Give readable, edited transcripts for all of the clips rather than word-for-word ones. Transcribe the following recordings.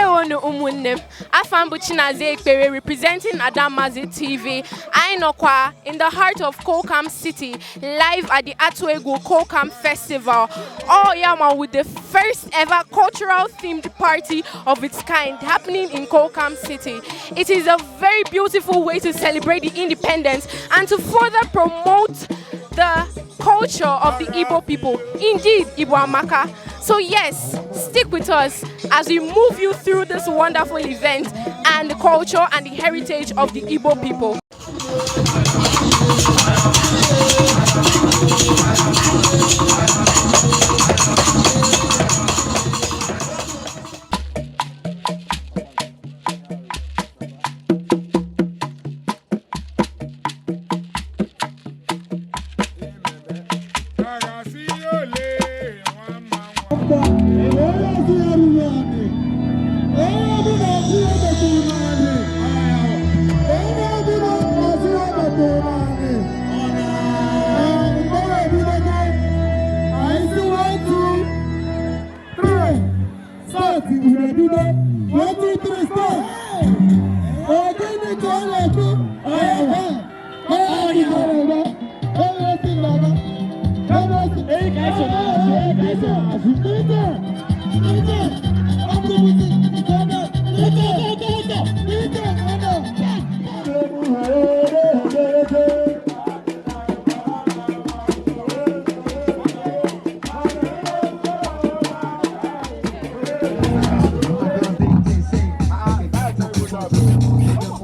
Ndewonu ụmụnne m, afa m bụ Chinaza Ekpere, representing Adamazi TV. Anyị nọkwa in the heart of Kokam City, live at the Atuegwu Kokam Festival. All Yama with the first ever cultural themed party of its kind happening in Kokam City. It is a very beautiful way to celebrate the independence and to further promote the culture of the Igbo people. Indeed, Igbo Amaka. So yes, stick with us as we move you through this wonderful event and the culture and the heritage of the Igbo people.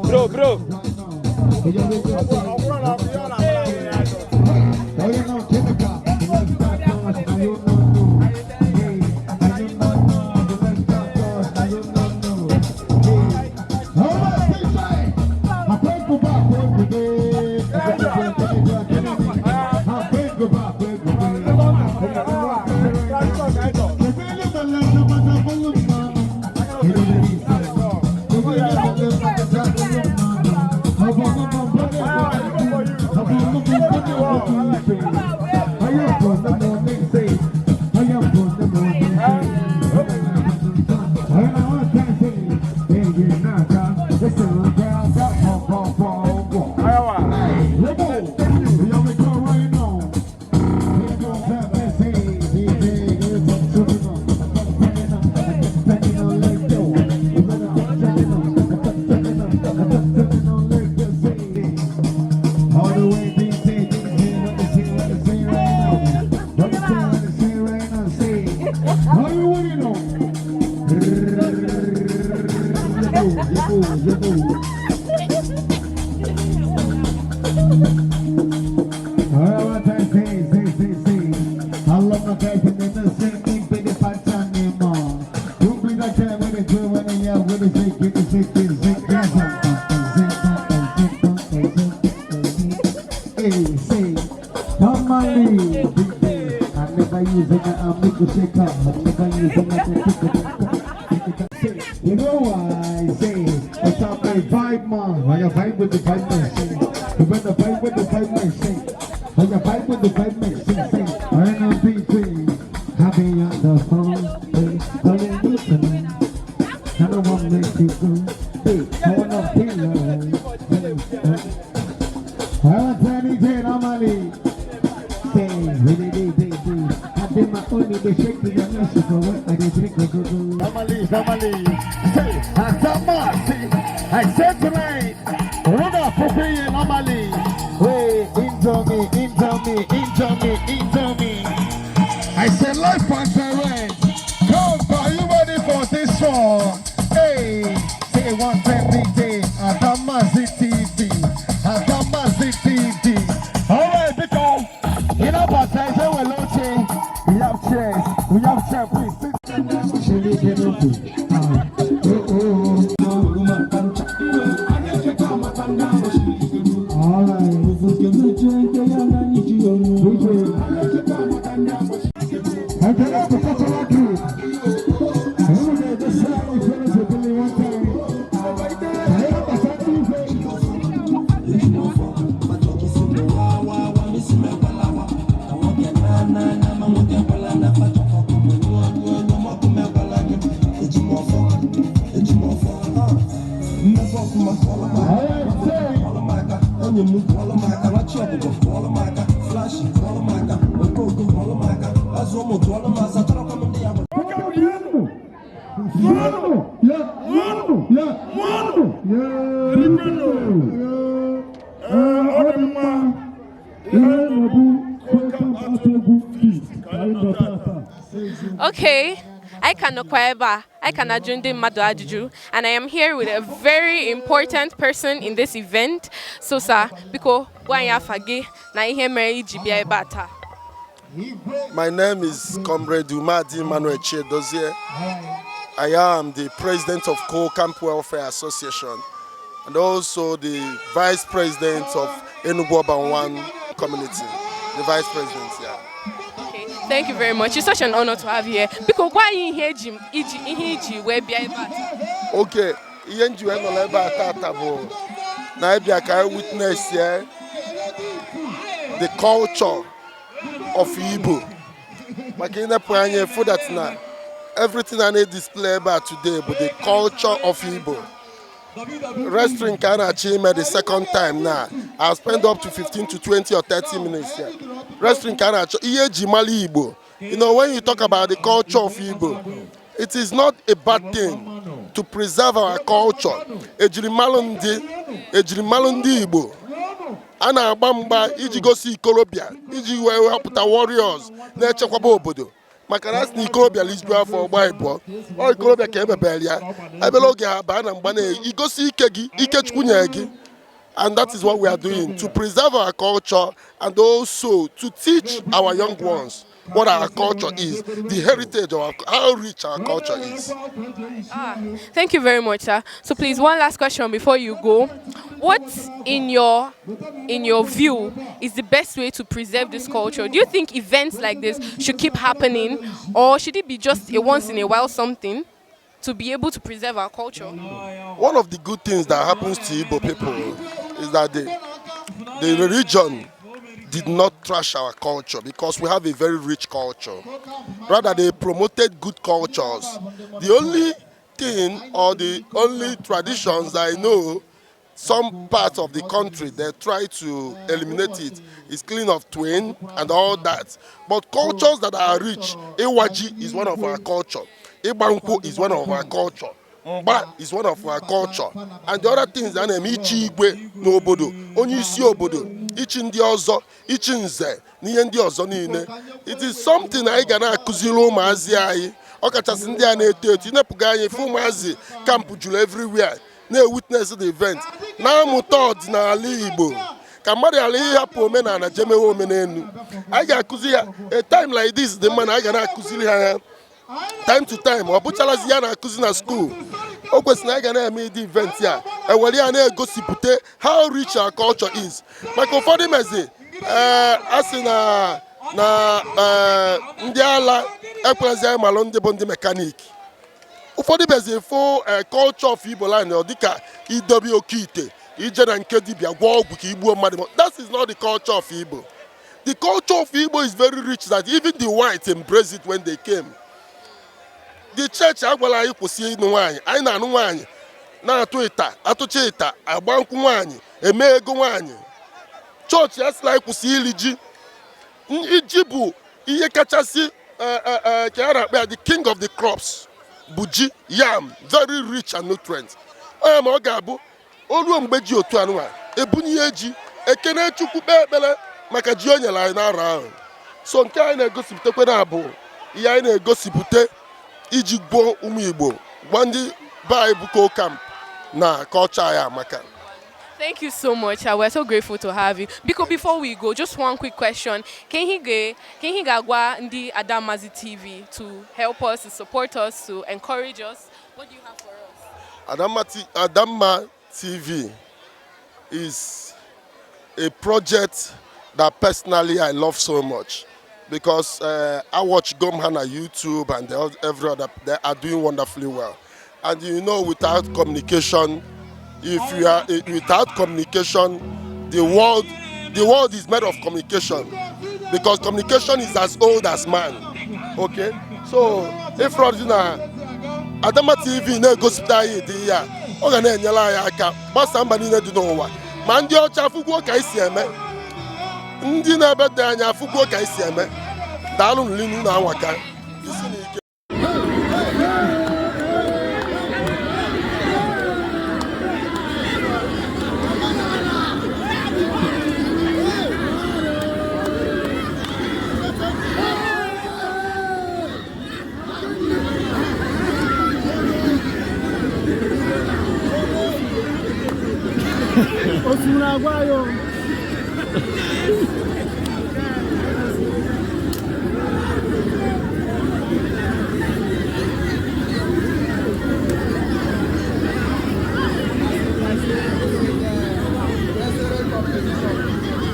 Bro, bro. You know why I say it's up my vibe, man. I vibe with the vibe, man. Say you better vibe with the vibe, man. Say I vibe with the vibe, man. Say say I know BT. Happy on the phone, hey, calling you tonight. I don't wanna make you go. Hey, I wanna feel like. I want to DJ normally. Say, really, really, really. I did my only the shake to your music for what I did drink go go. Normally, normally, say, Asamasi. I said tonight, Runa Fukuye normally. Hey, injure me, injure me, injure me, injure me. I said, life and direct. Come, are you ready for this one? Hey, say one time, big day. Adamazi TV, Adamazi TV. All right, because you know, but I say we're launching. We have chairs, we have chairs, please. Nwunye m kụọlụ m aka, nwachi ọbụbọ kụọlụ m aka, flashi kụọlụ m aka, okooko kụọlụ m aka, azụ ụmụ tụọlụ m asa, chọrọkwa m ndị ya bụ. Ya, ya, ya, ya. Ọ dị mma. Ihe nọbụ Kokam Atụegwu Feast ka anyị nọ tata. Okay, I ka nọkwa ebe a, I ka na-ajụ ndị mmadụ ajụjụ, and I am here with a very important person in this event. So sir, biko gwa anyị afa gị na ihe mere iji bịa ebe a taa. My name is Comrade Umadi Emmanuel Chiedozie. I am the president of Camp Welfare Association and also the vice president of Enugu Urban One Community. The vice president, yeah. Okay, thank you very much. It's such an honor to have you here. Biko gwa anyị ihe eji iji ihe iji wee bịa ebe a taa. Okay, ihe nji wee nọrọ ebe a tata bụ na ịbịa ka anyị witness ya the culture of Igbo, maka ịnepụ anya fụ that na everything a na-display ebe a today bụ the culture of Igbo. Wrestling ka a na-achọ ime the second time now. I spend up to 15 to 20 or 30 minutes here. Wrestling ka a na-achọ ihe eji mara Igbo. When you talk about the culture of Igbo, it is not a bad thing to preserve our culture. Ejirimalụ ndị Igbo, a na-agba mgba iji gosi ikorobịa, iji wee wepụta warriors na-echekwaba obodo, maka na asị na ikorobịa lijuo afọ ọgba ịbụọ. Ọ ikorobịa ka emebere ya ebere oge ha baa na mgba na-igosi ike gị, ike Chukwu nyere gị. And that is what we are doing, to preserve our culture and also to teach our young ones what our culture is, the heritage of our, how rich our culture is. Ah, thank you very much, sir. So please, one last question before you go. What in your view is the best way to preserve this culture? Do you think events like this should keep happening, or should it be just a once in a while something to be able to preserve our culture? One of the good things that happens to Igbo people is that the religion did not trash our culture, because we have a very rich culture. Rather, they promoted good cultures. The only thing or the only traditions I know, some parts of the country they try to eliminate it, is killing of twin and all that. But cultures that are rich, Ịwa ji is one of our culture. Ịgba nkwụ is one of our culture. Mgba is one of our culture. And the other things a na-eme, ichi igwe n'obodo, onye isi obodo, ichi ndị ọzọ, ichi nze na ihe ndị ọzọ niile. It is something anyị ga na-akụziri ụmụazị anyị, ọkachasị ndị a na-eto eto. Ịnepụga anyị fụ ụmụazị camp juru everywhere na-ewitness the event, na-amụta ọdịnala Igbo, ka mmadụ ghara ịhapụ omenala jemewe omenelu. Anyị ga-akụzi ya. A time like this dị mma na anyị ga na-akụziri ha ya time to time. Ọ bụcharazi ya na-akụzi na school, o kwesịrị na anyị ga na-eme ịdị event a, ewere ya na-egosipụta how rich our culture is, maka ụfọdụ mezi ee a sị na ee ndị ala ekwerezi anyị malụ ndị bụ ndị mechanic. Ụfọdụ bezi fụ culture of Igbo land ọ dịka idobe oke ite, ije na nke dibịa gwọọ ọgwụ ka igbuo mmadụ. That is not the culture of Igbo. The culture of Igbo is very rich that even the whites embrace it when they came. The church agwala anyị kwụsị ịnụ nwaanyị. Anyị na-anụ nwaanyị, na-atụ ịta, atụcha ịta, agba nkwụ nwaanyị, eme ego nwaanyị. Chọọchị asịla anyị kwụsị iri ji. Ji bụ ihe kachasị ka a na-akpọ ya the king of the crops bụ ji, yam, very rich and nutrient. Onye ma ọ ga-abụ o ruo mgbe ji otu anụnwa ebunye ji, ekene Chukwu, kpee ekpere maka ji o nyere anyị n'arọ ahụ. So nke anyị na-egosipụtakwa na abụ ihe anyị na-egosipụta iji gwuo ụmụ Igbo, gwa ndị be anyị bụ Kokam na culture anyị amaka. Thank you so much. We're so grateful to have you. Because before we go, just one quick question. Can he gwa ndị Adamazi TV to help us, to support us, to encourage us? What do you have for us? Adamma TV is a project that personally I love so much because I watch Gomha on YouTube and every other, they are doing wonderfully well. And without communication, if you are without communication, the world is made of communication, because communication is as old as man. Okay, so if na Adama TV na-egosipụta anyị dị ya, ọ ga na-enyere anyị aka gbasaa mba niile dị n'ụwa. Ma ndị ọcha fụgwuo ka anyị si eme, ndị na-ebe dị anya fụgwuo ka anyị si eme. Daalụ nlinu na anwaka isi na ike.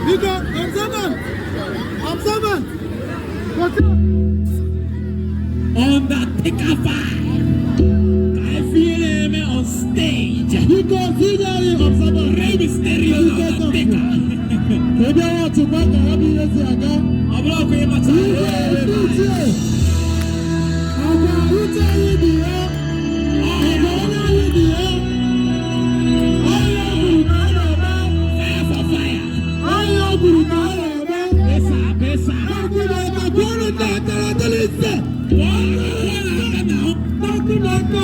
Biko, observant! Observant! Undertaker vibe. I feel him on stage. Biko, tinye observant. Rey Mysterio Undertaker. Ebe ọ tụkwa ka ha bụ ihe si aga. Ọ bụrụ ọkụ ịmacha. Igwe uche! Agwa uche anyị dị ya. Agwa onye anyị dị ya. Onye gburu ka a na-eme. Fire for fire. Onye gburu ka a na-eme. Pesa, pesa. Okwu na-aka kwụrụ ndị akara dịrị ise. Wọ́n na Okwu na-aka.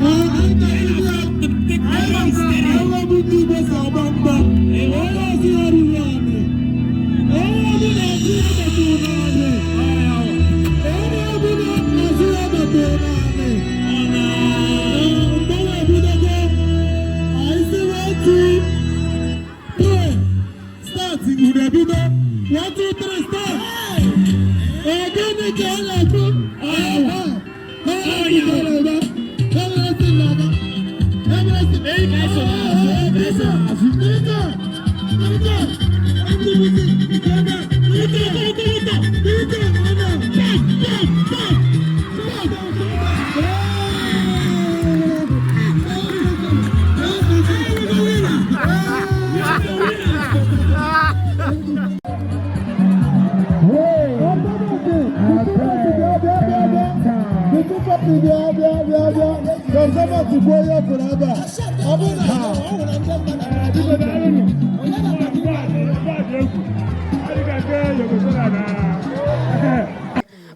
Anyị ga-eji ya. Undertaker Rey Mysterio. Àwọn ọmọ ndị Igbo si agba mgba. Onye ọzọ ya ruru anị. Onye ọbụla azụ ya metụrụ n'anị. Onye ọbụla azụ ya metụrụ n'anị. Mgbanwe ebidogo. Anyị si 1, 2, 3, start. Unu ebido. 1, 2, 3, start. Ọ gịnị ka a na-ekwu? Ọya. Ọya.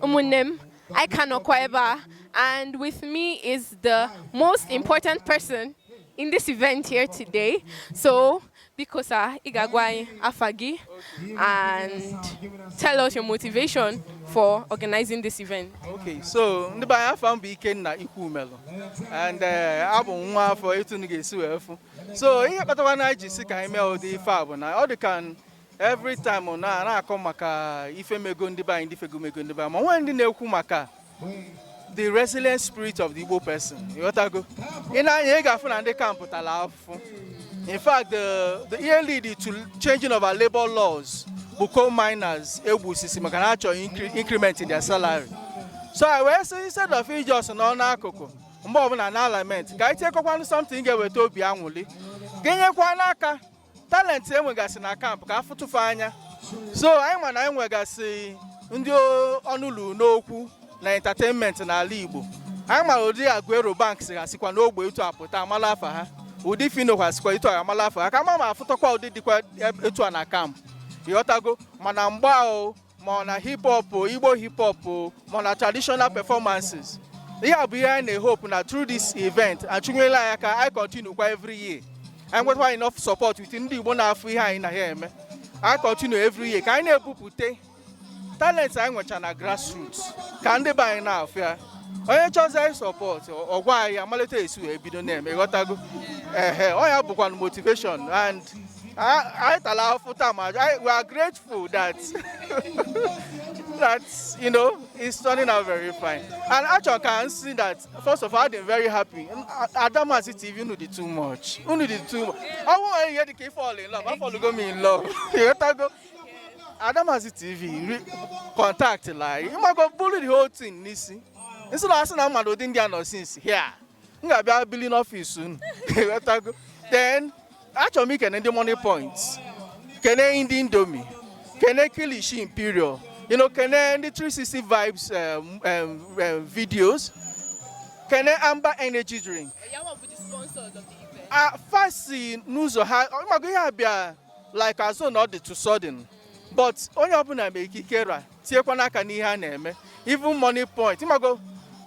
Ụmụnne m, I ka nọkwa ebe a, and with me is the most important person in this event here today. So, biko sir, ị ga-agwa anyị afa gị and tell us your motivation for organizing this event. Okay, so ndị be anyị, afọ m bụ Ikenna Ikwumelụ and abụ m nwa afọ etu unu ga-esi wee fụ. So ihe kpatakwa na anyị ji si ka anyị mee ụdị ife a bụ na ọ dị ka every time na na-akọ maka ife mego ndị be anyị, ndị fego mego ndị be anyị, ma nwee ndị na-ekwu maka the resilient spirit of the Igbo person. Ịghọtago? Ị na-anya, ị ga-afụ na ndị camp tara afụfụ. In fact, the ihe lead to changing of our labor laws bụ coal miners egbusisi maka na ha chọrọ increment in their salary. So I wee sị, instead of ijos nọ n'akụkụ mgbe ọbụla na lament, ka anyị tinyekọkwanụ something ga-eweta obi anwụli, ga-enyekwa n'aka talent enwegasị na camp ka afụtụfe anya. So anyị ma na anyị nwegasị ndị ọnụlu n'okwu na entertainment n'ala Igbo. Anyị mara ụdị Aguero Banks gasịkwa n'ogbe etu apụta amala afa ha, ụdị Fino kwasikwa etu a amala afa ha, ka ama ma afụtakwa ụdị dịkwa etu a na camp. Ịghọtago? Mana mgba o, ma ọ na hip hop o, Igbo hip hop o, ma ọ na traditional performances, ihe a bụ ihe anyị na-ehope na through this event achụnyela anyị aka, anyị continue kwa every year. Anyị nwetara enough support with ndị Igbo na-afụ ihe anyị na ha eme, anyị continue every year ka anyị na-ebupụte talent anyị nwecha na grassroots ka ndị be anyị na-afụ ya. Onye chọzi anyị support, ọgwa anyị amalite esi wee bido na-eme. Ịghọtago? Ehe, ọ ya bụkwanụ motivation. And anyị tara afụ taa, ma we are grateful that it's turning out very fine. And actually can see that, first of all, I'm very happy. Adamazi TV, unu dị too much, unu dị too much. Ọ bụrụ ihe dị ka fall in love, I fall go me in love. Ịghọtago? Adamazi TV contact like ịmago buru the whole thing n'isi nsị na asị na mmadụ ụdị ndị a nọ since here, m ga-abịa bili n'ọfịs unu. Ịghọtago? Then achọrọ m ikene ndị Money Point, kene ndị Indomie, kene Kilishi Imperial, kene ndị 360 Vibes videos, kene Amber Energy Drink. Yawa bụ the sponsors of the event. Fasi n'ụzọ ha maka ihe a bịa like azụ na ọ dị too sudden, but onye ọbụla ma ikike ra tinyekwa n'aka n'ihe a na-eme, even Money Point, ịmago,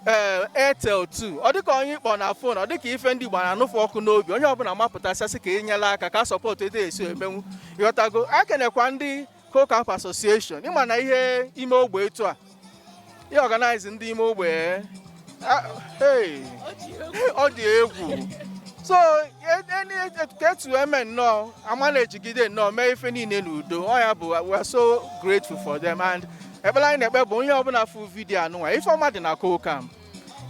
ee, Airtel 2, ọ dịka onye ịkpọ na phone, ọ dịka ife ndị Igbo na-anụfụ ọkụ n'obi, onye ọbụla mapụtasịasị ka enyela aka ka support etu esi emenwu, ịghọtago? Akenekwa ndị Kokap Association, ịma na ihe ime ogbe etu a ihe organize ndị ime ogbe, hey, ọ dị egwu. So ka etu eme nnọọ ama na-ejigide nnọọ mee ife niile n'udo, ọ ya bụ we are so grateful for them. And ekpere anyị na-ekpe bụ onye ọbụla fụ video anụnwa, ifeọma dị na Kokam,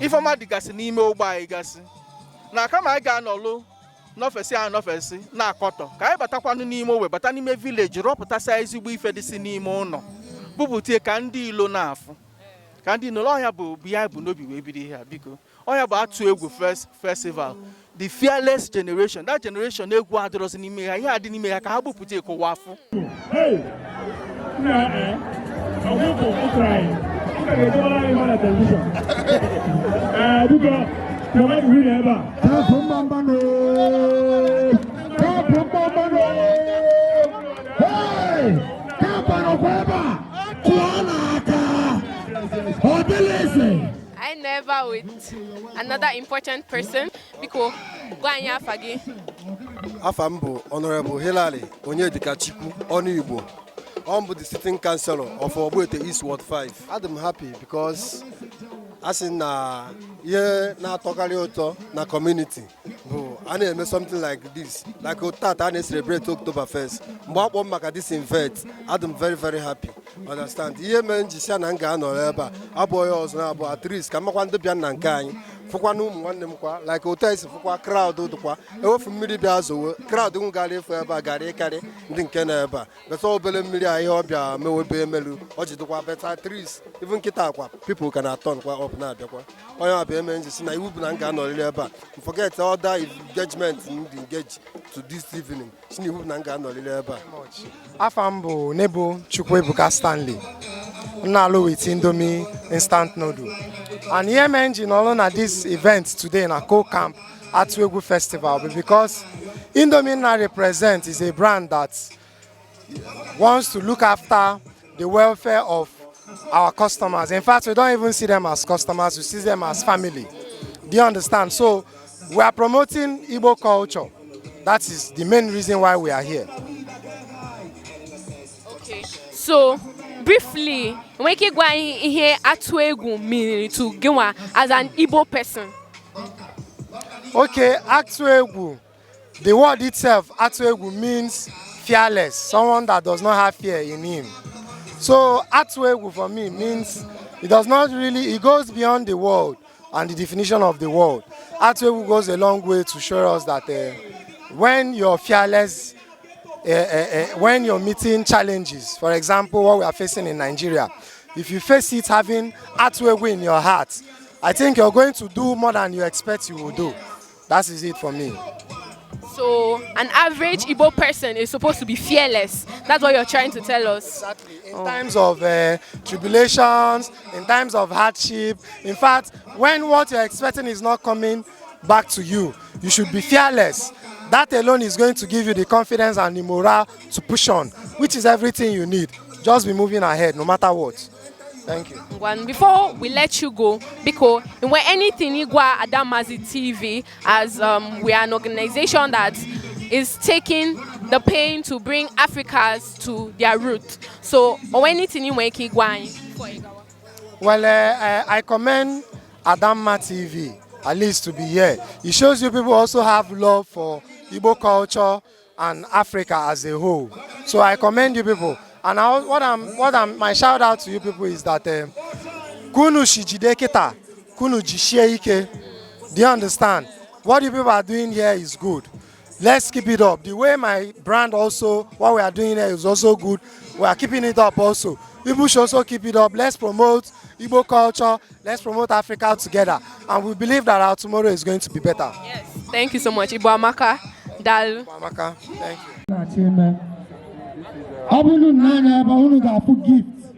ifeọma dịgasị n'ime ogbe anyị gasị, na kama anyị ga-anọlụ nọfesi a nọfesi na-akọtọ, ka anyị batakwanụ n'ime ogbe, bata n'ime village, rọpụtasịa ezigbo ife dịsị n'ime ụlọ, bupụtie ka ndị ilo na-afụ, ka ndị ilo ọhịa bụ ya bụ n'obi wee bido ihe a. Biko, ọhịa bụ Atụ Egwu First Festival, the fearless generation, that generation egwu adịrọzi n'ime ha, ihe adị n'ime ha ka ha bupụta ịkụwa afụ. Hey! Nna eh, ọgwụgwụ ụtara anyị. Ị ka ga-ejewara anyị hụ na television. Ee, biko, pịọma mmiri ebe a. Kapụ mbambano! Kapụ mbambano! Hey! Kapụ nọkwa ebe a! Kụọ n'aka! Ọ dịla ese! I never with another important person. Biko, gwa anyị afa gị. Afa m bụ Honorable Hilary Onyedikachukwu Ọnụigbo. Ọ m bụ the sitting councillor of Ogbete East Ward 5. Adị m happy because a sị na ihe na-atọkarị ụtọ na community bụ a na-eme something like this, like tata a na-celebrate October 1st. Mgbe akpọ m maka this event, adị m very very happy, understand? Ihe mere m ji si na m ga-anọrọ ebe a abụghị ọzọ na-abụ at least ka mmakwa ndị bịa na nke anyị fụkwa na ụmụ nwanne m kwa, like otu esi fụkwa crowd dịkwa ewefu mmiri bịa zowe, crowd m gara efu ebe a gara ịkarị ndị nke nọ ebe a beta obere mmiri a ihe ọ bịa mewebe emelu ọ ji dịkwa better. At least even nkịta akwa people ka na-atọn kwa up na-abịakwa. Onye ọbịa eme nji si na iwu bụ na m ga-anọrịrị ebe a. M forget other engagement m dị engage to this evening, si na iwu bụ na m ga-anọrịrị ebe a. Afa m bụ Nebo Chukwuebuka Stanley. M na-alụ with Indomie instant noodle. And ihe mere m ji nọrọ na this event today na Co-Camp Atụ Egwu Festival bụ because Indomie na represent is a brand that wants to look after the welfare of our customers. In fact, we don't even see them as customers, we see them as family. Do you understand? So we are promoting Igbo culture. That is the main reason why we are here. Okay. So, briefly, nwere ike ịgwa anyị ihe atụ egwu mean to gịnwa as an Igbo person? Okay, Atụ Egwu. The word itself, Atụ Egwu, means fearless, someone that does not have fear in him. So Atụ Egwu for me means it does not really, it goes beyond the word and the definition of the word. Atụ Egwu goes a long way to show us that when you're fearless, when you're meeting challenges, for example, what we are facing in Nigeria, if you face it having Atụ Egwu in your heart, I think you're going to do more than you expect you will do. That is it for me. So, an average Igbo person is supposed to be fearless. That's what you're trying to tell us. Exactly. In times of tribulations, in times of hardship, in fact, when what you're expecting is not coming back to you, you should be fearless. That alone is going to give you the confidence and the morale to push on, which is everything you need. Just be moving ahead no matter what. Thank you. Ngwan, before we let you go, biko, when anything ịgwa Adamazi TV, as we are an organization that is taking the pain to bring Africans to their root. So, or anything you want ịgwa anyị? Well, I commend Adamma TV, at least to be here. It shows you people also have love for Igbo culture and Africa as a whole. So I commend you people. And I, what I'm, my shout out to you people is that kunu shijide kita, kunu jishie ike. Do you understand? What you people are doing here is good. Let's keep it up. The way my brand also, what we are doing here is also good. We are keeping it up also. People should also keep it up. Let's promote Igbo culture. Let's promote Africa together. And we believe that our tomorrow is going to be better. Yes. Thank you so much. Igbo Amaka. Daalụ. Amaka, thank you. Na-achọ ime ọ bụrụ na anya ebe unu ga-afụ gift,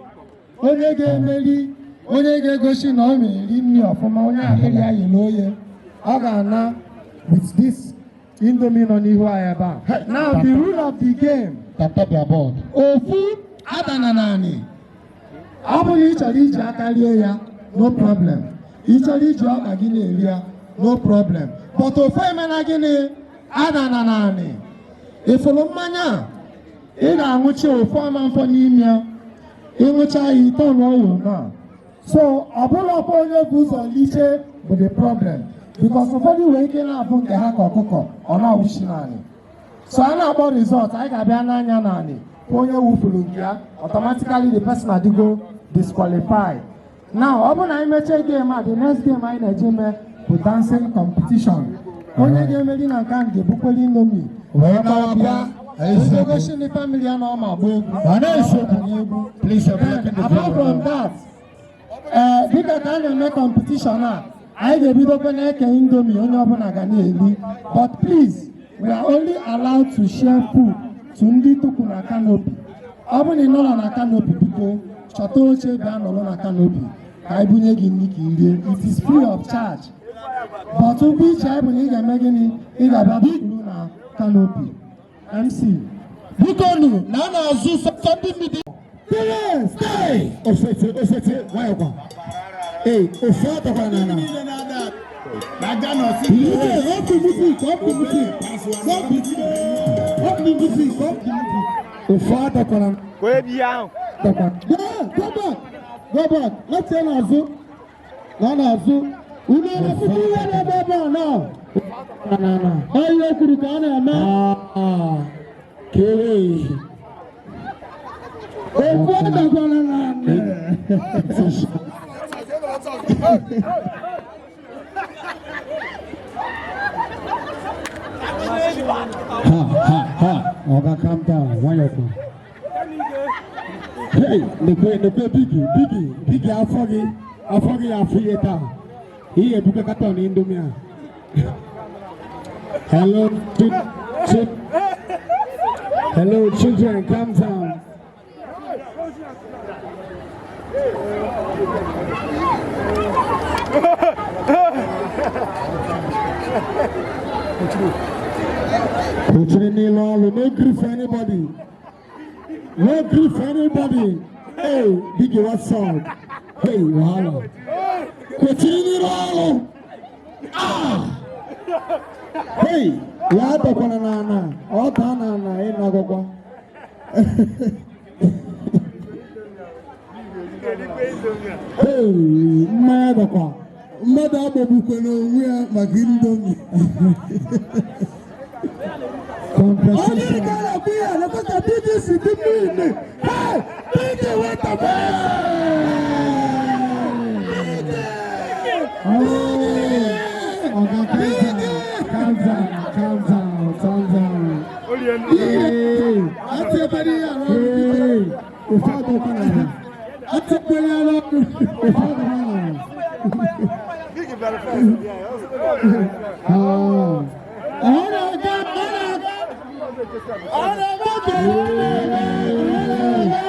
onye ga-emeri, onye ga-egosi na ọ na-eri nri ọfụma, onye akịrị ya yere oye, ọ ga-ana with this. Indomie nọ n'ihu anyị ebe a. Now, the rule of the game. Tap tap their board. Ofu adana naanị. Ọ bụrụ ị chọrọ iji aka rie ya, no problem. Ị chọrọ iji ọkpa gị na-eri ya, no problem. But ofu emena gịnị? Adana naanị. Ịfụrụ mmanya a, ị ga-aṅụcha ofu ama mfọ n'ime ya. Ịṅụcha ya, ite ọṅụọ na. So ọ bụrụkwa onye bụ ụzọ liche bụ the problem, because ụfọdụ nwere ike na-abụ nke ha ka ọkụkọ ọ na-awụchi naanị. So a na-akpọ result, anyị ga-abịa n'anya naanị onye wufuru nke ya, automatically the person adịgo disqualified. Now, ọ bụrụ na anyị mechie game a, the next game anyị na-eje mee bụ dancing competition. Onye ga-emeri na nke ahụ ga-ebukwere Indomie wee gbawakwa. Onye gosi ndị family ya na ọ ma agba egwu. Ọ na-esokwu. Egwu. Please, you're blocking the Apart from that, ee, dịka ka a na-eme competition a, anyị ga-ebidokwa na-eke Indomie, onye ọbụla ga na-eri. But please, we are only allowed to share food to ndị tukwu na canopy. Ọ bụrụ na ị nọrọ na canopy, biko chọta oche bịa nọrọ na canopy ka anyị bunye gị nri ka ị rie. It is free of charge, but ụgwọ iche anyị bụ na ị ga-eme gịnị? Ị ga-abịa tukwuru na canopy. MC. Biko nụ na a na-azụ sọsọ ndị mmiri. Three, stay. Osete, osete, nwayọkwa. Ee, ofe atọkwara n'ala. Hey, up the music, up the music. Up the music, up the music. Ofe atọkwara. Ka onye bi ihe ahụ. Atọkwara. Yeah, go back, go back. Let's say n'azụ. Na n'azụ. Unu na-efuku ihe na-ebe ebe a now. Ọ ihe kwuru ka a na-eme. Kewe. Ofu adakwara n'ala. Ha ha ha! Oga, calm down, nwayọkwa. Hey, nekwe nekwe Biggie, Biggie, Biggie, afọ gị, afọ gị afọ ihe taa. Ihe ebuka carton Indomie a. Hello, hello, children, calm down. Kwechiri n'ilu ọrụ, no grief for anybody. No grief for anybody. Hey, Biggie, what's up? Hey, wahala. Kwechiri n'ilu ọrụ. Ah! Hey, ya adọkwana n'ana, ọ daa n'ana, ị na-agwakwa. Hey, mmanya dọkwa. Mmadụ agbọgbukwe n'onwe ya maka Indomie. Competition. Onye ka na-akpụ ya lekwa ka Biggie si dị mmiri. Hey, Biggie, weta. Oh, Oga, calm down, calm down, calm down, calm down. Hey, Ati ebe n'ihe a n'ọrụ. hey, ofe adọkwa n'ala. Ati ebe ya n'ọrụ. Ofe adọkwa n'ala. Ah. Ọ na-aga, ọ na-aga. Ọ na-aga ka ọ na-aga, ọ na-aga.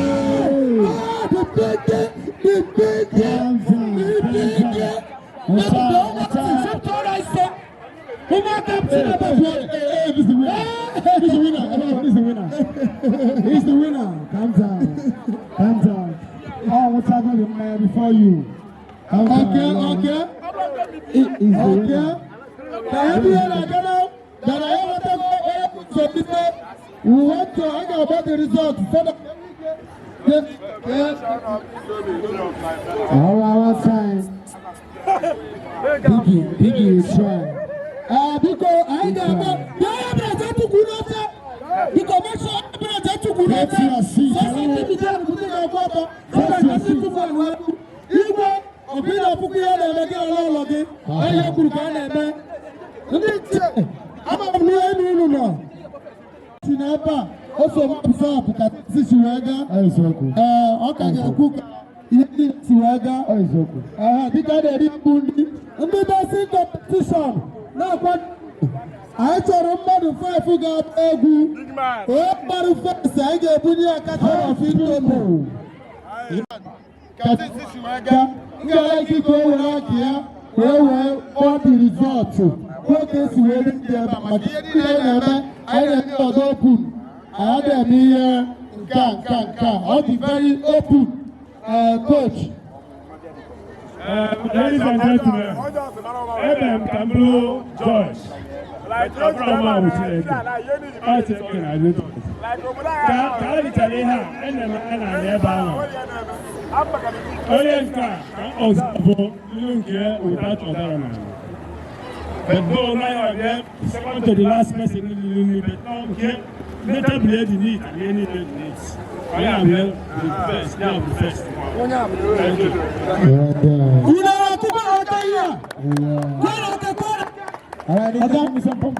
Ah, the Biggie, the Biggie, the Biggie. Hey, hey, this is the winner. He's the winner. He's the winner. He's the winner. Calm down. Calm down. Oh, what's happening, man, before you? Calm down. Okay. He is the winner. Ka ya bụ ihe na-aga na gara ya nwetago onye nsọmite. We want to, a ga-agba the result so that All right, what time? Biggie, Biggie is trying. Ee, biko, anyị ga-agba. Bịa, ya bịara jee tukwu n'oche. Biko, make sure ya bịara jee tukwu n'oche. Get your seat. Sọsọ ndị bido bụ ndị ga-akwụ ọtọ. Sọsọ ndị tukwu ala. Igwe ọbụ ị na-afụkwa ihe na-eme gị n'ala ụlọ gị. Ọ ihe kwuru ka a na-eme. Ndị ichie, ama m n'ihe enu unu nọ si n'ebe a o so mapụsa apụ ka si wee gaa. Eziokwu. Ee, ọ ka ga-ekwu ka ihe ndị si wee gaa. Eziokwu. Ee, dịka a na-eri mbụ ndị dancing competition na-akwado, anyị chọrọ mmadụ 5 ga-agba egwu. Onye mmadụ first, anyị ga-ebunye ya carton of Indomie. Ka si wee gaa, m ga-ala ike ka o were aka ya. wee wee kpọọ the result, kwuo ka esi wee ri ndị ebe a, maka ihe niile anyị na-eme, anyị na-eme ọdọ open. Anyị adịghị eme ihe nke a nke a nke a, ọ dị very open. Coach. Ladies and gentlemen, ebe m ka m bụrụ judge. Ọ bụrụ m bụ Chineke, ọ Chineke na-ajụ judge. Ka a richara ihe a, ene m anya n'ala ebe ahụ. Onye nke a ka m ọzọ bụ nnu nke without ọdara n'ala. But no, now you second to the last person in the nri, but now nke ndị tebụl dị neat and ihe niile dị neat. Onye a bụ the first, ya bụ first. Thank you. Unu na-akụkọ aka ihe a? Kwere aka, kwere. Ọga,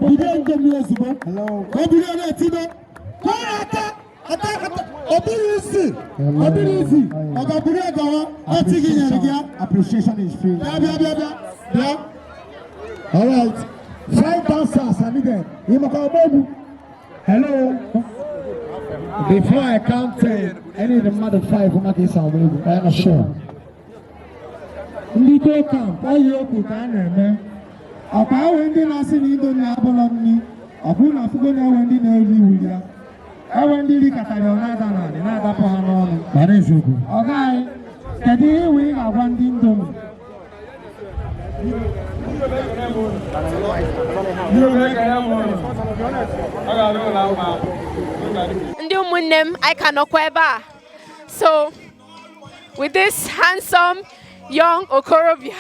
Bido njem ya ozugbo. Hello. Ka o bido na-etibe. Kwere aka, aka, aka. Ọ bụrụ isi, ọ bụrụ isi. Ọga buru ya gawa, ọtị gị nyere gị ya. Appreciation is free. Bịa, bịa, bịa, bịa. Bịa. All right. Five dancers are needed. Imaka Obogu. Hello. Before I count 10, any of the mother five who make sound. I'm not sure. Ndị Go Camp, ọyị okwu ka a na-eme. Ọkwa ewe ndị na-asị na Indomie abụlọ nri, ọ bụrụ na afụgo na-ewe ndị na-eri iwu ya. Ewe ndị rikọtara ọ na-ada n'anị na-adapụ ha n'ọnụ. Mana eziokwu. Ọga anyị, kedu ihe iwe ị ga-agwa ndị Indomie? Ndị ụmụnne m, anyị ka nọkwa ebe a. So with this handsome young okorobịa,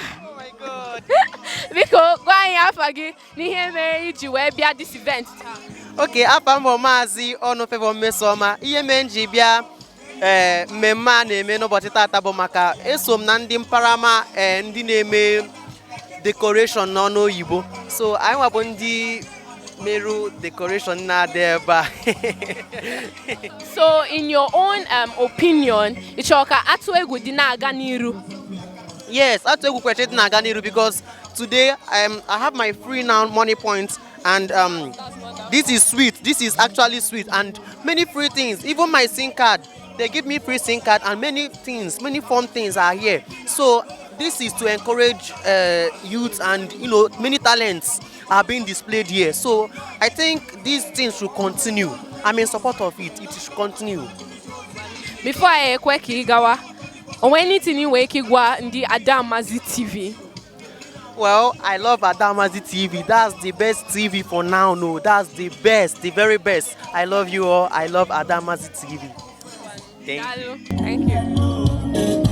biko gwa anyị afa gị n'ihe mere iji wee bịa this event taa. Oke, afa m bụ Maazị Ọnụ Favour Mmesoma. Ihe mere m ji bịa ee mmemme a na-eme n'ụbọchị tata bụ maka eso m na ndị mparama, ee, ndị na-eme decoration n'ọnụ oyibo. So anyị nwa bụ ndị merụ decoration na-adị ebe a. So in your own opinion, ị chọrọ ka Atụ Egwu dị na-aga n'iru? Yes, Atụ Egwu kwesịrị ịdị na-aga n'iru because today I have my free now money points and this is sweet. This is actually sweet and many free things. Even my SIM card, they give me free SIM card and many things, many fun things are here. So this is to encourage youth and many talents are being displayed here. So I think these things should continue. I'm in support of it. It should continue. Before anyị ekwe ka ị gawa, o nwee anything ị nwere ike ịgwa ndị Adamazi TV? Well, I love Adamazi TV. That's the best TV for now. No, that's the best, the very best. I love you all. I love Adamazi TV. Thank you. Daalụ. Thank you.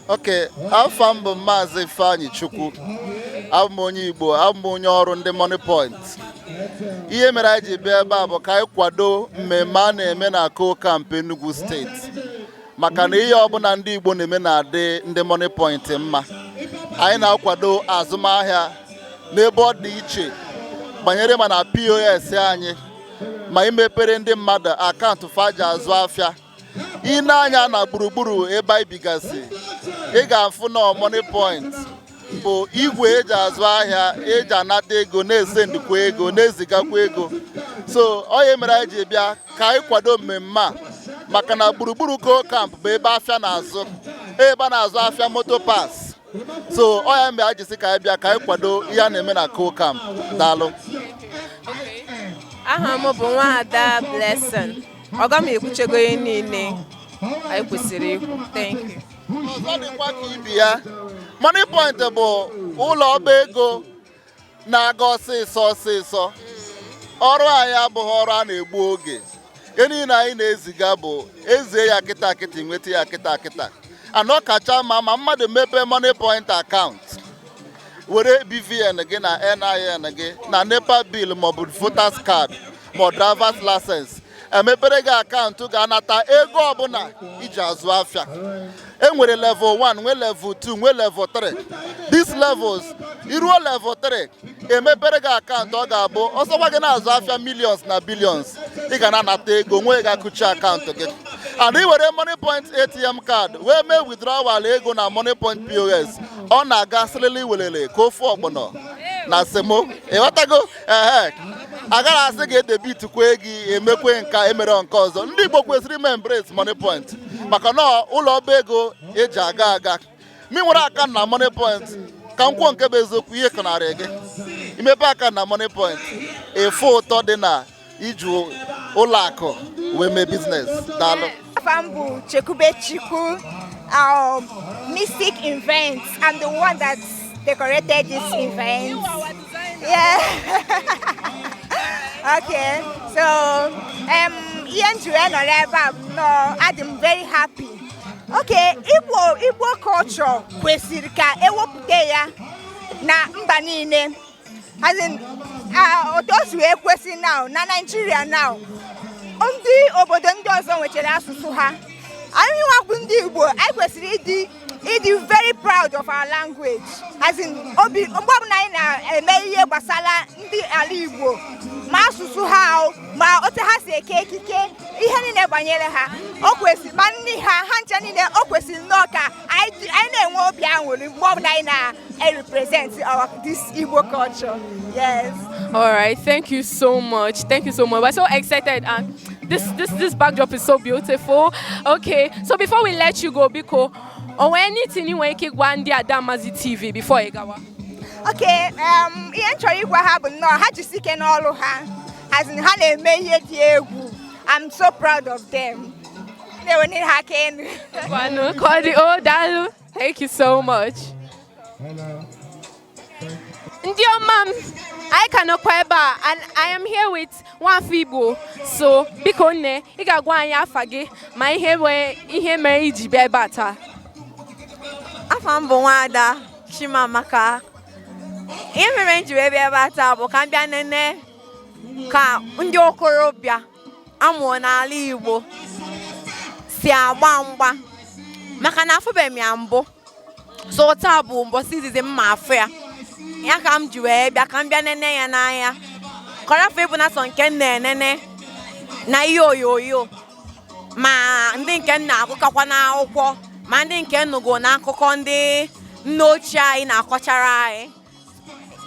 Ok, afa m bụ Maazị Ifeanyị Chukwu. Abụ m onye Igbo, abụ m onye ọrụ ndị Money Point. Ihe mere anyị ji bịa ebe a bụ ka anyị kwado mmemme a na-eme na Co Camp Enugu Steeti, maka na ihe ọbụla ndị Igbo na-eme na-adị ndị Money Point mma. Anyị na-akwado azụmahịa n'ebe ọ dị iche banyere ma na POS anyị, ma imepere ndị mmadụ akaụntụ faji azụ afịa. Ị na-anya na gburugburu ebe anyị bigasị, ị ga-afụ na Money Point bụ igwe eji azụ ahịa, eji anata ego, na-esendịkwa ego, na-ezigakwa ego. So ọ ya mere anyị ji bịa ka anyị kwado mmemme a, maka na gburugburu Co Camp bụ ebe afịa na-azụ, ebe a na-azụ afịa motor parts. So ọ ya mere anyị ji sị ka anyị bịa ka anyị kwado ihe a na-eme na Co Camp. Daalụ. Aha m bụ Nwaada Blessing. Ọga m ekwuchego ihe niile anyị kwesịrị ikwu. Thank you. Ọzọ dịkwa ka ibi ya, Money Point bụ ụlọ ọba ego na-aga ọsịsọ ọsịsọ. Ọrụ anyị abụghị ọrụ a na-egbu oge. Ihe niile anyị na-eziga bụ ezie ya kịta kịta, nweta ya kịta kịta. Anọ kacha mma ma mmadụ mepee Money Point akaụntụ, were BVN gị na NIN gị na NEPA bill maọbụ voters card ma drivers license, emepere gị akaụntụ ga-anata ego ọbụla iji azụ afịa. E nwere level 1, nwee level 2, nwee level 3. These levels, iruo level 3, emepere gị akaụntụ ọ ga-abụ ọsọkwa gị na-azụ afịa millions na billions, ị ga na-anata ego nwee ga-akụchi akaụntụ gị. And ị were Money Point ATM card wee mee withdrawal ego na Money Point POS, ọ na-aga sịlịlị welele ka ofe ọgbọnọ. Na semo, ịghọtago? Ehe, agaghị asị gị debit kwe gị emekwe nka emere nke ọzọ. Ndị Igbo kwesịrị ime embrace Moniepoint, maka na ụlọ ọba ego eji aga aga mi nwere account na Moniepoint. Ka m kwuo nke bụ eziokwu, ihe kọnarị gị imepe account na Moniepoint, efu ụtọ dị na iji ụlọ akụ wee mee business. Daalụ. Afa m bụ Chekube Chukwu, Mystic Events. I'm the one that decorated this event. Yeah. Okay. So, ihe m ji wee nọrọ ebe a bụ nnọọ adị m very happy. Okay, Igbo culture kwesịrị ka ewepụta ya na mba niile. As in, otu o si wee kwesị now na Nigeria now, ndị obodo ndị ọzọ nwechara asụsụ ha, anyị nwabụ ndị Igbo, anyị kwesịrị ịdị very proud of our language. As in, obi mgbe ọbụla anyị na-eme ihe gbasara ndị ala Igbo, ma asụsụ ha o, ma otu ha si eke ekike, ihe niile banyere ha, o kwesịrị, ma nri ha, ha ncha niile, o kwesịrị nnọọ ka anyị na-enwe obi aṅụrị mgbe ọbụla anyị na-represent our this Igbo culture. Yes. All right, thank you so much. Thank you so much. We're so excited and this backdrop is so beautiful. Okay, so before we let you go, biko, or anything you want to gwa ndị Adamazi TV before ị gawa? Okay, ihe m chọrọ ịgwa ha bụ nnọọ ha jisi ike n'ọrụ ha. As in, ha na-eme ihe dị egwu. I'm so proud of them. Na-ewere ha aka elu. Ngwanụ, ka ọ dị. Oh, daalụ. Thank you so much. Ndị ọma m, anyị ka nọkwa ebe a and I am here with nwafọ Igbo. So, biko nne, ị ga-agwa anyị afa gị ma ihe wee ihe mere iji bịa ebe a taa. Afa m bụ Nwaada Chimamaka. Ihe mere m ji wee bịa ebe a taa bụ ka m bịa nene ka ndị okorobịa amụọ n'ala Igbo si agba mgba, maka na afụbeghị m ya mbụ. So taa bụ mbọsị izizi m ma afụ ya, ya ka m ji wee bịa ka m bịa nene ya n'anya, kọrafọ ịbụ na sọ nke m na-enene na ihe onyonyo, ma ndị nke m na-agụkọkwa n'akwụkwọ, ma ndị nke m nụgo n'akụkọ ndị nne ochie anyị na-akọchara anyị.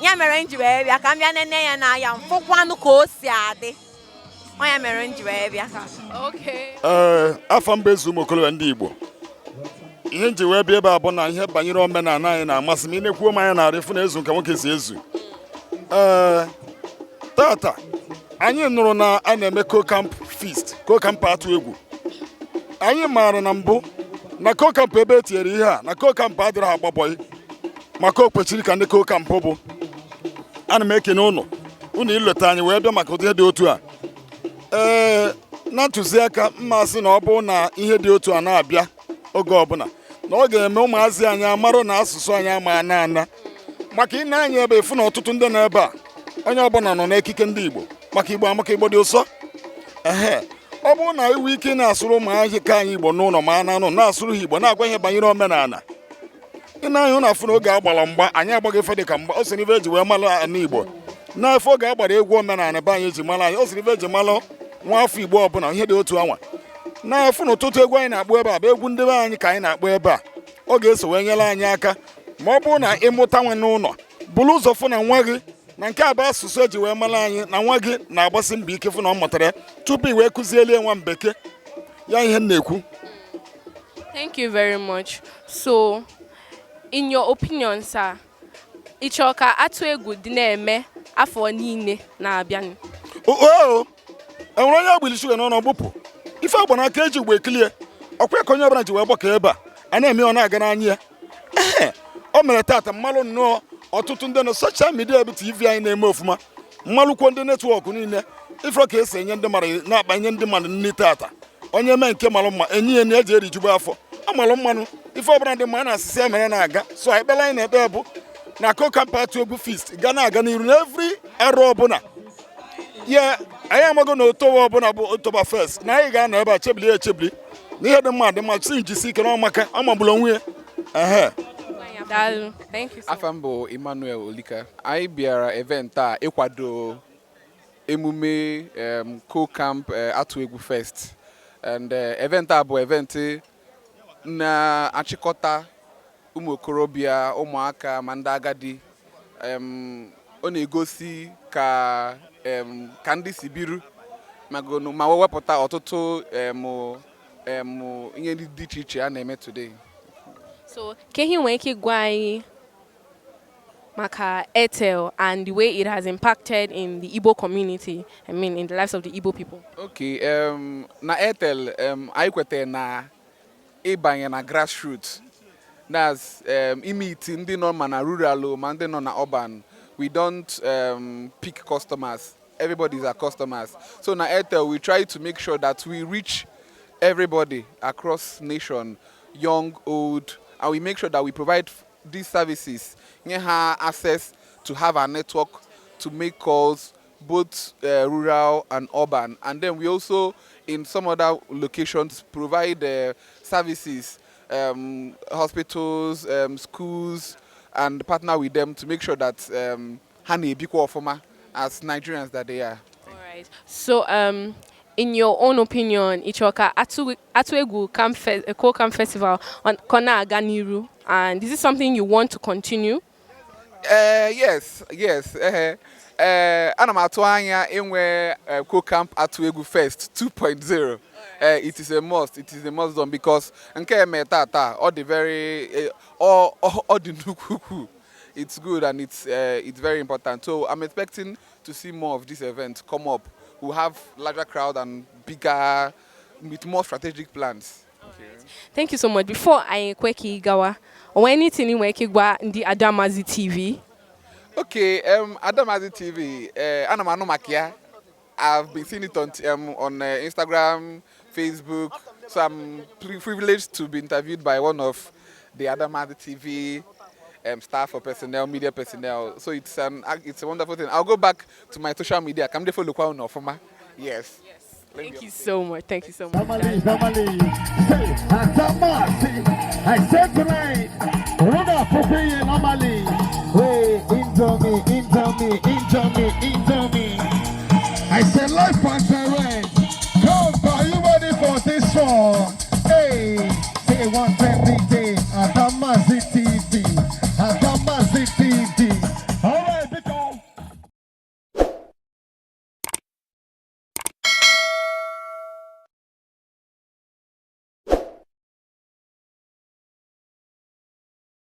Ya mere m ji wee bịa ka m bịa nene ya n'anya, m fụkwanụ ka o si adị. Ọ ya mere m ji wee bịa. Okay. Ee, afọ mba ezu ụmụ okorobịa ndị Igbo, ihe nji wee bịa ebe a bụ na ihe banyere omenala anyị na-amasị m. Ị na-ekwuo m anya na-arị fụ na ezu nke nwoke si ezu. Ee, tata anyị nụrụ na a na-eme Cocamp Feast, Cocamp atụ egwu. Anyị maara na mbụ na Cocamp ebe e tinyere ihe a na Cocamp adịrị agba bọyị, maka o kwesịrị ka ndị Cocamp bụ. Ana m ekene ụnụ, unu ileta anyị wee bịa maka ụdị ihe dị otu a. Ee, na ntụziaka mmasị na ọ bụrụ na ihe dị otu a na-abịa oge ọbụla, na ọ ga-eme ụmụazị anyị amarụ na asụsụ anyị ama ana ana, maka ị na-anya ebe ịfụ na ọtụtụ ndị nọ ebe a, onye ọbụla nọ n'ekike ndị Igbo, maka Igbo amaka, Igbo dị ụsọ. Ehe, ọ bụrụ na iwu ike na-asụrụ ụmụazị ka anyị Igbo n'ụlọ, ma a na-anụ na-asụrụ ha Igbo, na-agwa ihe banyere omenala, ị na-anya ụnụ afụ na oge agbara mgba, anyị agbaghị ife dị ka mgba. O si n'ife eji wee malụ ala Igbo n'afọ oge agbara egwu omenala be anyị eji mara anyị, o si n'ife eji malụ nwa afọ Igbo ọbụla, ihe dị otu anwa n'afọ n'ụtụtụ. Egwu anyị na-akpọ ebe a bụ egwu ndị be anyị ka anyị na-akpọ ebe a. Ọ ga-eso wee nyere anyị aka ma ọ bụrụ na ịmụta nwe n'ụlọ, buru ụzọ fụ na nwa gị na nke a bụ asụsụ eji wee mara anyị, na nwa gị na-agbasi mbọ ike fụ na ọ mụtara ya tupu i wee kụzielie nwa mbekee ya. Ihe m na-ekwu. Thank you very much. So, in your opinion, sir, ị chọrọ ka atụ egwu dị na-eme afọ niile na-abịanụ? Oo, enwere onye agbili shuga n'ọnụ ọgbụpụ ife agba n'aka eji ugbo ekilie ọkwa ka onye ọbụla ji wee gbakọ ebe a a na-eme, ọ na-aga n'anya ya. Ee, o mere tata mmalụ nnọọ ọtụtụ ndị nọ social media bụ TV anyị na-eme ofụma, mmalụkwuo ndị network niile ifere ka esi enye ndị mmadụ na-akpa, nye ndị mmadụ nri tata. Onye mee nke malụ mma, enyi ya na eji erijubu afọ amalụ mmanụ. Ife ọbụla dị mma a na-asịsị ya mere na-aga. So ekpere anyị na-ekpe bụ na Cocamp atụ egwu feast ga na-aga n'iru na every arọ ọbụla ya. Anyị amago na otowa ọbụla bụ October 1st na anyị ga-anọ ebe a chebili echebili na ihe dị mma dị mma, si njisi ike na ọmaka ọ magburu onwe ya. Ehe. Daalụ. Thank you so Afa m bụ Emmanuel Olika. Anyị bịara event a ịkwado emume Co-Camp Atụ Egwu Fest, and event a bụ event na-achịkọta ụmụ okorobịa, ụmụaka, ma ndị agadi. Ọ na-egosi ka ndị si biru magonu ma wepụta ọtụtụ ihe ndị dị iche iche a na-eme today. So, ka ihe nwere ike ịgwa anyị maka Airtel and the way it has impacted in the Igbo community, I mean, in the lives of the Igbo people? Okay, na Airtel, anyị kwetara na ịbanye na grassroots, that's imeet ndị nọ ma na rural o, ma ndị nọ na urban. We don't pick customers. Everybody is our customers. So na Airtel, we try to make sure that we reach everybody across nation, young, old, and we make sure that we provide these services, nye ha access to have our network to make calls, both rural and urban. And then we also, in some other locations, provide services, hospitals, schools, and partner with them to make sure that ha na-ebikwa ọfụma as Nigerians that they are. Alright. So, in your own opinion, ị chọ ka Atuegwu Camp Festival ọ na-aga n'iru, and is this something you want to continue? Yes. Ana m atụ anya inwe Co-Camp Atụ Egwu Fest 2.0. It is a must. It is a must done because nke eme tata ọ dị very ọ dị nnukwu ukwu. It's good and it's very important. So I'm expecting to see more of this event come up. We'll have larger crowd and bigger, with more strategic plans. Thank you so much. Before I kwe ka ị gawa, o nwere anything ị nwere ike ịgwa ndị Adamazi TV? Okay, Adamazi TV, ana m anụ maka ya. I've been seeing it on Instagram, Facebook. So I'm privileged to be interviewed by one of the Adamazi TV staff or personnel, media personnel. So it's a wonderful thing. I'll go back to my social media. Come follow kwa unu ọfụma. Yes. Thank you so much. Thank you so much. Normally, normally, say, Adamasi, I said tonight.